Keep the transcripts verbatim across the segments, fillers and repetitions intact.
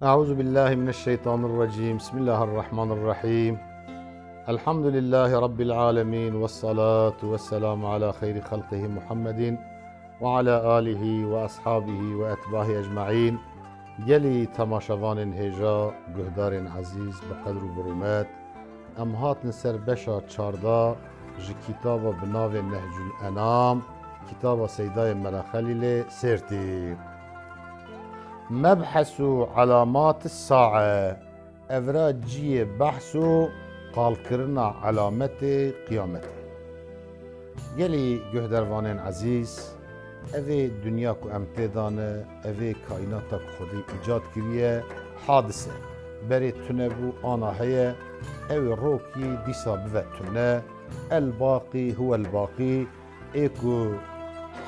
أعوذ بالله من الشيطان الرجيم. بسم الله الرحمن الرحيم. الحمد لله رب العالمين، والصلاة والسلام على خير خلقه محمد وعلى آله وأصحابه وأتباعه أجمعين. Gelî temaşevanên hêja, guhdarên ezîz, bi qedr û bi rûmet, em hatin ser beşa çardeh ji kitaba bi navê Nehcul Enam, kitaba Seydayê Mela Xelîlê Sêrtî. Mebhesu alamat sae, evra ciyê behs û qalkirina alametê qiyametê. Gelî guhdervanên ezîz, evê dinya ku em tê de ne, evê kaînata ku Xwedê îcad kiriye, hadis e. Berê tune bû, ana heye, ew ê rokî dîsa bive tune. El Baqî huwel Baqî, ê ku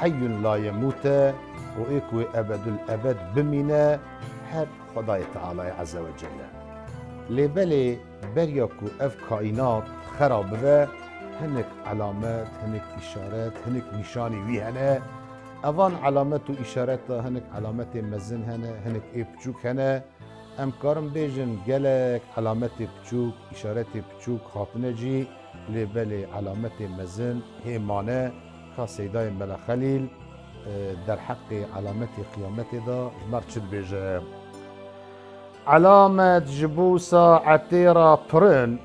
heyyun la yemût e û ê ku wê ebedul ebed bimîne, her Xwedayê Tealayê Ezze ve Celle. Lê belê beriya ku ev kaînat xera bibe, hinek elamet, hinek îşaret, hinek nîşanî wî hene. Evan elamet û îşareta hinek elametê mezin hene, hinek ê piçûk hene. Em karin bêjin gelek elametê piçûk, îşaretê piçûk hatine cî, lê belê elametê mezin hê mane. Ka Seydayê Mela Xelîl, e, derheqê elametê qiyametê de ji me re çi dibêje? Elamet ji bo saetê re pir in,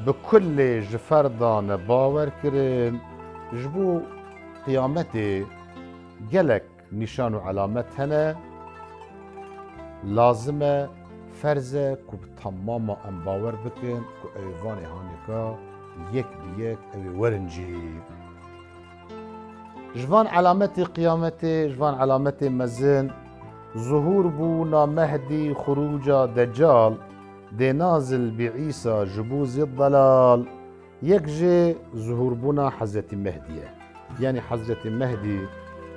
bi kulê ji ferdane bawer kirin. Ji bo qiyametê gelek nîşan û elamet hene. Lazim e, ferz e ku bi temama em bawer bikin ku ew ê vanê hanêka yek bi yek ew ê werin cî. Ji van elametê qiyametê, ji van elametê mezin, zuhûr bûna Mehdî, xurûca Decal, dê nazil bi Îsa ji bo zî delal. Yek jê zuhûrbûna Hezretî Mehdî ye. Yanî Hezretî Mehdî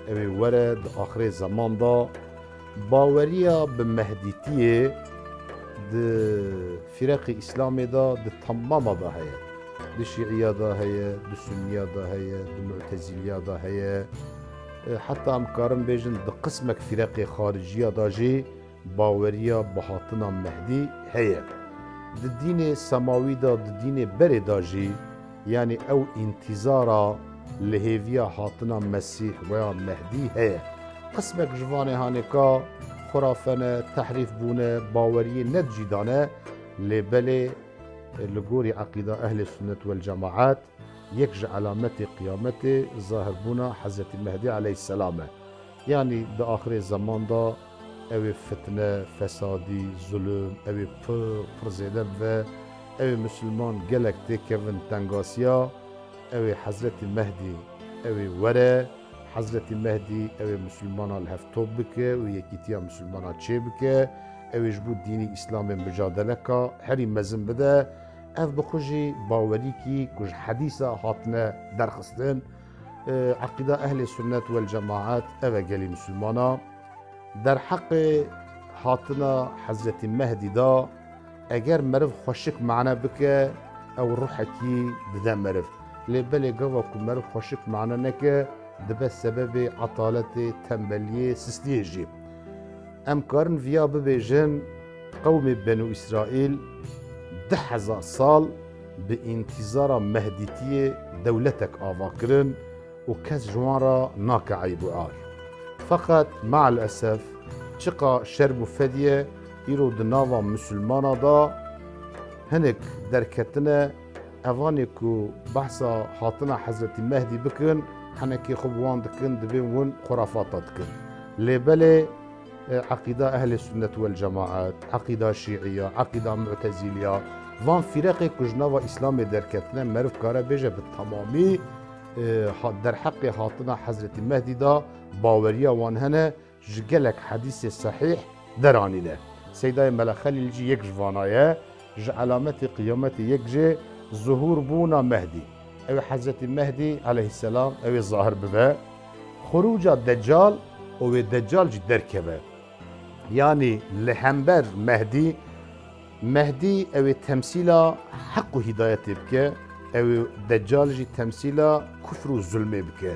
ew ê were di axirê zeman de. Baweriya bi Mehdîtiyê di fîreqê Îslamê de di temama de heye. Di Şîiya de heye, di Sunniya de heye, di Mu'teziliya de heye. E, heta em karin bêjin di qismek fîreqê Xariciya de jî baweriya bi hatina Mehdî heye. Di dînê semawî de, di dînê berê de jî, yanî ew întîzara li hêviya hatina Mesîh veya Mehdî heye. Qismek ji vanê hanêka xurafe ne, tehrîf bûne, baweriyê ne di cî de ne, lê belê li gorî eqîda ehlê sunnet wel cemaat, yek ji elametê qiyametê zahirbûna Hezretî Mehdî aleyhisselam e. Yanî di axirê zeman de ew ê fitne, fesadî, zulm, ew ê pir, pir zêde bibe. Ew ê misilman gelek têkevin tengasiya. Ew ê Hezretî Mehdî, ew ê were. Hezretî Mehdî ew ê misilmana li hev top bike û yekîtiya misilmana çêbike. Ew ê ji bo dînî Îslamê micadele ka herî mezin bide. Ev bi xwe jî bawerîkî ku ji hedîsa hatine derxistin. E, eqîda ehlê sunnet wel cemaat ev e gelî misilmana. Derheqê hatina Hezretî Mehdî de eger meriv xweşik mane bike, ew ruhekî dide meriv. Lê belê gava ku meriv xweşik mane neke, dibe sebebê etaletê, tembeliyê, sistiyê jî. Em karin viya bibêjin, qewmê Benû Îsraîl du hezar sal bi întîzara Mehdîtiyê dewletek ava kirin û kes ji wan re nake eyb û ar. Feqet, me'el esef, çiqa şerm û fediye, îro di nava misilmana de hinek derketine, evanê ku behsa hatina Hezretî Mehdî bikin, henekê xwe bi wan dikin, dibên win xurafata dikin. Lê belê, e, eqîda ehlê sunnet wel cemaat, eqîda şîiya, eqîda mu'tezîliya, van fîreqê ku ji nava Îslamê derketine, meriv kare bêje bi temamî, e, ha-, derheqê hatina Hezretî Mehdî de baweriya wan hene, ji gelek hedîsê sehîh deranîne. Seydayê Mela Xelîl jî yek ji vana ye, ji elametê qiyametê yek jê zuhûr bûna Mehdî. Ew ê Hezretî Mehdî aleyhisselam ew ê zahir bibe. Xurûca Decal û wê Decal jî derkeve. Yanî li hember Mehdî, Mehdî ew ê temsîla heq û hîdayetê bike, ew ê Decal jî temsîla kufr û zulmê bike.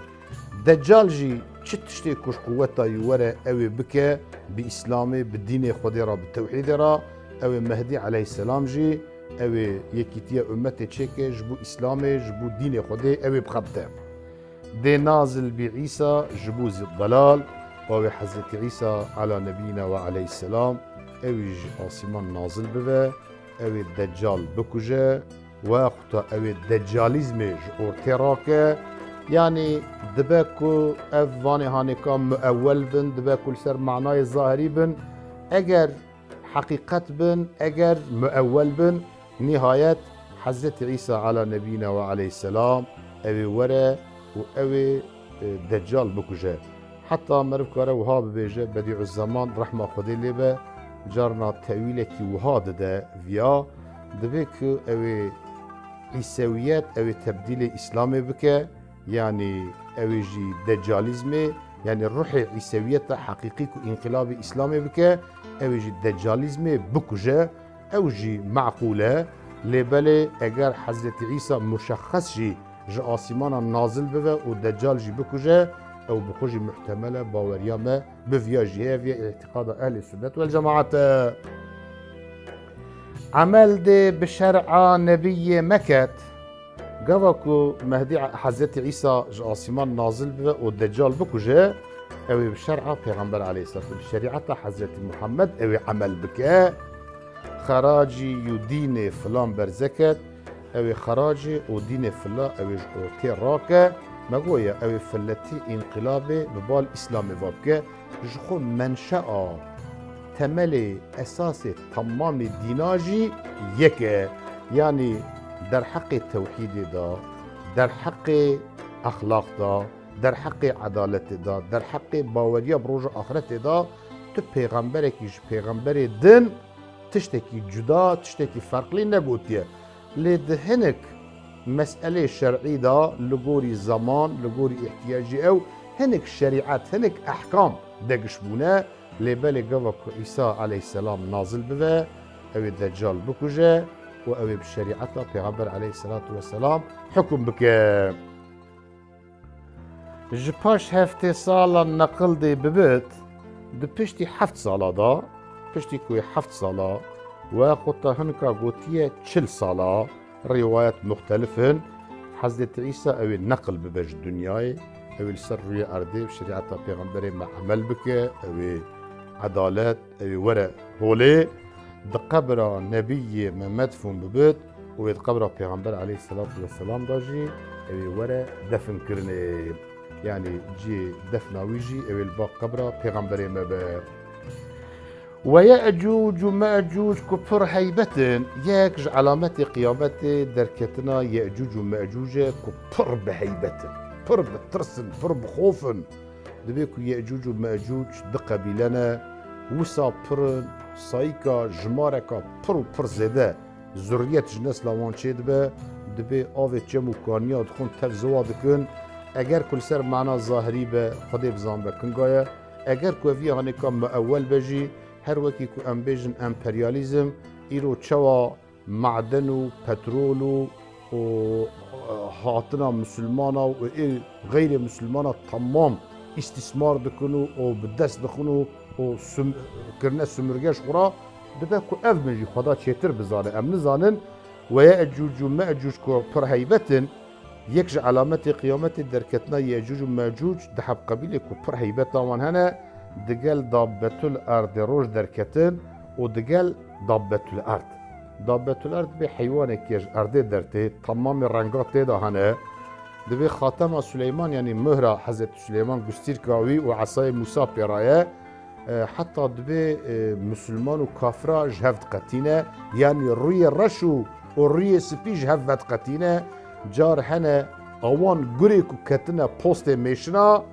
Decal jî çi tiştê ku ji quweta wî were ew ê bike, bi Îslamê, bi dînê Xwedê re, bi tewhîdê re, ew ê Mehdî aleyhisselam jî, ew ê yekîtiya ummetê çêke, ji bo Îslamê, ji bo dînê Xwedê ew ê bixebite. Dê nazil bî Îsa ji bo zî delal, û ew ê Hezretî Îsa ala nebîna we aleyhisselam, ew ê ji asîman nazil bibe, ew ê Deccal bikuje, wexta ew ê Deccalîzmê ji ortê rake, yanî dibe ku ev vanê hanêka muewwel bin, dibe ku li ser manayê zahirî bin, eger heqîqet bin, eger muewwel bin, nihayet Hezretî Îsa ala nebîna we aleyhisselam ew ê were û ew ê, e, Deccal bikuje. Heta meriv kare wiha bibêje, Bedîuzzeman rehma Xwedê lê be, carna tewîlekî wiha dide viya, divê ku ew ê Îsewiyet, ew ê tebdîlê Îslamê bike, yanî ew ê jî Deccalîzmê, yanî ruhê Îsewiyeta heqîqî ku înqilabê Îslamê bike, ew ê jî Deccalîzmê bikuje, ew jî meqûl e. Lê belê eger Hezretî Îsa muşexxes jî ji asîmana nazil bibe û Deccal jî bikuje, ew bi xwe jî muhtemel e, baweriya me bi viya jî heye, viya îtîqada ehlê sunnet wel cemaat e. Emel dê bi şer'a nebiyê meket. Gava ku Mehdî Hezretî Îsa ji asîman nazil bibe û Deccal bikuje, ew ê bi şer'a Pêxember aleyhisselam, bi şerîeta Hezretî Muhammed ew ê emel bike. Xeracî û dînê filan berzeket, ew ê xeracê û dînê fila ew ê ji ortê rake. Me goye ew ê filetî înqilabê bi bal Îslamê va bike. Ji xwe menşea, temelê, esasê temamê dîna jî yek e. Yanî derheqê tewhîdê de, derheqê exlaq de, derheqê edaletê de, derheqê baweriya bi roja axretê de tu pêxemberekî ji pêxemberê din tiştekî cuda, tiştekî ferqlî negotiye. Lê di hinek meselê şer'î de li gorî zeman, li gorî îhtiyacî ew, hinek şerîet, hinek ehkam degiş bûne. Lê belê gava ku Îsa aleyhisselam nazil bibe, ew ê Deccal bikuje û ew ê bi şerîeta Pêxember aleyhisselatu vesselam hukum bike. Ji paş heftê sala neqil dê bibit, di piştî heft sala de, piştî ku heft sala, we xwe te hinka gotiye çil sala, rîwayet muxtelif in, Hezretî Îsa ew ê neqil bibe ji dinyayê, ew ê li ser rûyê erdê bi şerîeta Pêxemberê me emel bike, ew ê edalet, ew ê were holê, di qebra nebiyê me medfûn bibit û wê di qebra Pêxember aleyhisselatu vesselam de jî ew ê were definkirinê. Yanî cihê defna wî jî ew ê li ba qebra Pêxemberê me be. Ve Ye'cûc û Me'cûc ku pir heybet in, yek ji elametê qiyametê derketina Ye'cûc û Me'cûc e ku pir bi heybet in, pir bi tirs in, pir bi xof in. Dibê ku Ye'cûc û Me'cûc du qebîle ne, wisa pir in, sayîka jimareka pir û pir zêde zurriyet ji nesla wan çêdibe, dibê avê çem û kaniya dixwin tev ziwa dikin. Eger ku li ser mana zahirî be, Xwedê bizanibe kinga ye. Eger ku ev ya hanêka muewwel be jî, her wekî ku em bêjin emperyalîzm, îro çawa maden û petrol û, û, e, hatina misilmana û ê xeyrê misilmana temam îstîsmar dikin û, û bi dest dixin û, û sum-, kirine sumurge ji xwe re, dibe ku ev min jî Xweda çêtir bizane. Em nizanin, we Ye'cûc û Me'cûc ku pir heybet in, yek ji elametê qiyametê derketina Ye'cûc û Me'cûc, di heb qebîlê ku pir heybeta wan hene, digel Dabbetul Erdê roj derketin û digel Dabbetul Erd. Dabbetul Erd bê heywanekî ye ji erdê dertê, temamê renga tê de hene. Dibê Xatema Suleyman, yanî muhra Hezretî Suleyman, gustîrka wî û esayê Mûsa pê re ye. E, heta dibê, e, misilman û kafira ji hev diqetîne, yanî rûyê reş û, û rûyê spî ji hev vediqetîne. Car hene awan gurê ku ketine postê mêşina,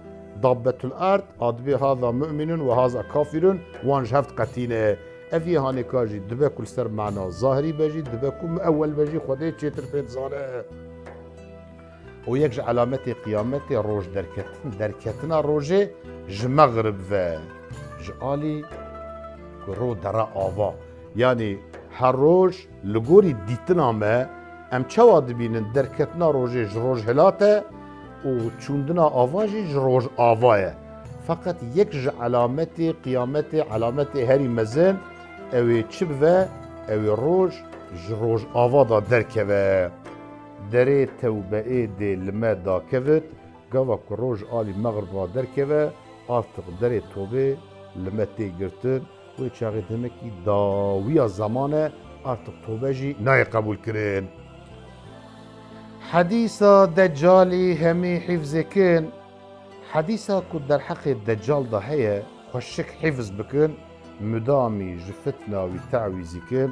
Dabbetul Erd, a dibê haza mu'minun ve haza kafirun, wan ji hev diqetîne. Ev yê hanêka jî dibe ku li ser mana zahirî be jî, dibe ku muewwel be jî, Xwedê çêtir pê dizane. Û yek ji elametê qiyametê roj derketin, derketina rojê ji mexrib ve, ji alî ku ro dere ava. Yanî her roj li gorî dîtina me, em çawa dibînin derketina rojê ji rojhilat e û çûndina ava jî ji rojava ye. Feqet yek ji elametê qiyametê, elametê herî mezin, ew ê çi bibe? Ew ê roj ji rojava de derkeve. Derê tewbeê dê li me dakevit, gava ku roj alî mexriba derkeve, artıq derê tobê li me tê girtin. Wê çaxê demekî dawiya zeman e, artıq tobe jî nayê qebûlkirin. Hedîsa Decalî hemî hîfzê kin. Hedîsa ku derheqê Decal de heye, xweşik hîfz bikin, mudamî ji fitna wî tewîzî kin,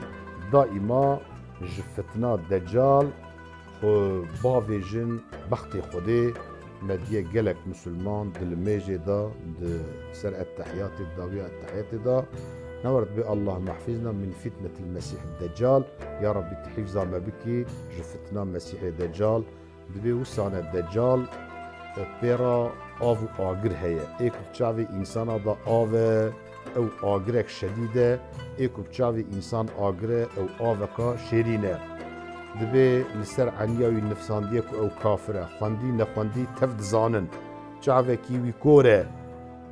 daîma ji fitna Decal xwe bavêjin bextê Xwedê. Me diye gelek misilman dilimêjê de, di ser ettehiyatê, dawiya ettehiyatê de, ne were dibê Allah mahfizna min fitnetil Mesîh Decal, ya Rabbî tu hîfza me bikî ji fitna Mesîhê Decal. Dibê wisane Decal, e, pê re av û agir heye. Ê ku bi çavê însana de av e, ew agirek şedîd e. Ê ku bi çavê însan agir e, ew aveka şêrîn e. Dibê li ser eniya wî nifsandiye ku ew kafir e. Xwendî nexwendî tev dizanin. Çavekî wî kor e.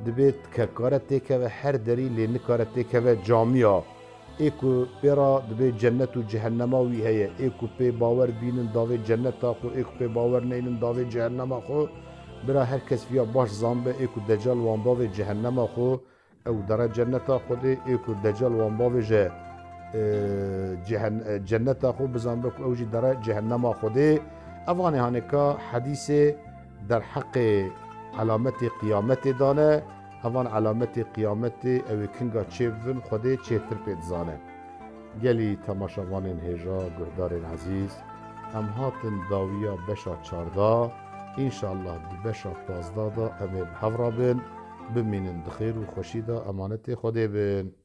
Dibê ke kare têkeve her derî, lê nikare têkeve camiya. Ê ku pê re dibê cennet û cehennema wî heye, ê ku pê bawer bînin davê cenneta xwe, ê ku pê bawer neynin davê cehennema xwe. Bira her kes viya baş zanbe, ê ku Decal wan bavê cehennema xwe, ew dere cenneta Xwedê, ê ku Decal wan bavêje, e, cehen-, e, cenneta xwe, bizanbe ku ew jî dere cehennema Xwedê. Evanê hanêka hedîsê derheqê elametê qiyametê dane. Evan elametê qiyametê ew ê kinga çêbibin, Xwedê çêtir pê dizane. Gelî temaşevanên hêja, guhdarên ezîz, em hatin dawiya beşa çardeh. Înşallah di beşa pazdeh de em ê bi hev re bin. Bimînin di xêr û xweşî de, emanetê Xwedê bin.